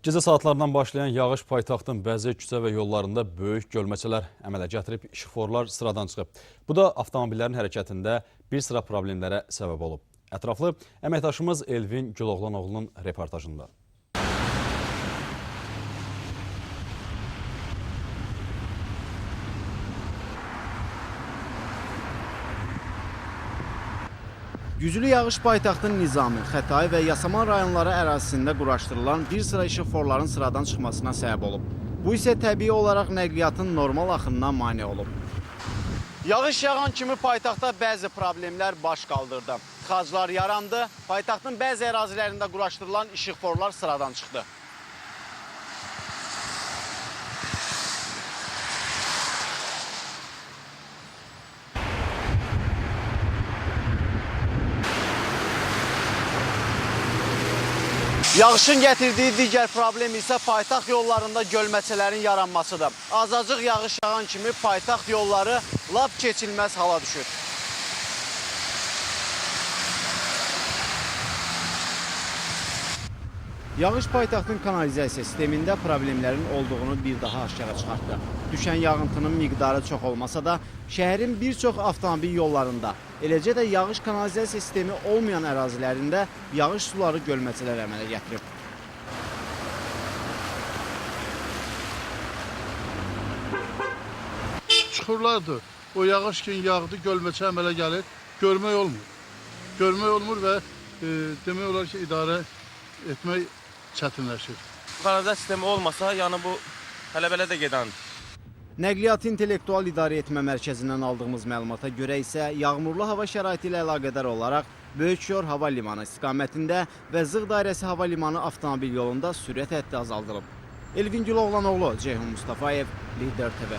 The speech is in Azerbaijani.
Gecə saatlarından başlayan yağış paytaxtın bəzi küçə və yollarında böyük gölməçələr əmələ gətirib, işıqforlar sıradan çıxıb. Bu da avtomobillərin hərəkətində bir sıra problemlərə səbəb olub. Ətraflı əməkdaşımız Elvin Güloğlanoğlunun reportajında. Güclü yağış paytaxtın Nizami, Xətai və Yasamal rayonları ərazisində quraşdırılan bir sıra işıqforların sıradan çıxmasına səbəb olub. Bu isə təbii olaraq nəqliyyatın normal axınına mane olub. Yağış yağan kimi paytaxtda bəzi problemlər baş qaldırdı. Tıxaclar yarandı, paytaxtın bəzi ərazilərində quraşdırılan işıqforlar sıradan çıxdı. Yağışın gətirdiyi digər problem isə paytaxt yollarında gölməçələrin yaranmasıdır. Azacıq yağış yağan kimi paytaxt yolları lap keçilməz hala düşür. Yağış paytaxtın kanalizasiya sistemində problemlərin olduğunu bir daha aşkara çıxartdı. Düşən yağıntının miqdarı çox olmasa da, şəhərin bir çox avtomobil yollarında, eləcə də yağış kanalizasiya sistemi olmayan ərazilərində yağış suları gölməçələr əmələ gətirib. Çuxurlardır. O yağış ki yağdı, gölməçə əmələ gəlir. Görmək olmur. Görmək olmur və demək olar ki, idarə etmək çətinləşir. Kanalizasiya sistemi olmasa, yəni bu hələ belə də gedəndir. Nəqliyyatı İntellektual İdarə Etmə Mərkəzindən aldığımız məlumata görə isə yağmurlu hava şəraiti ilə əlaqədar olaraq Böyükşor Hava Limanı istiqamətində və Zığ Dairəsi Hava Limanı avtomobil yolunda sürət həddi azaldılıb. Elvin Güloğlanoğlu, Ceyhun Mustafayev, Lider TV.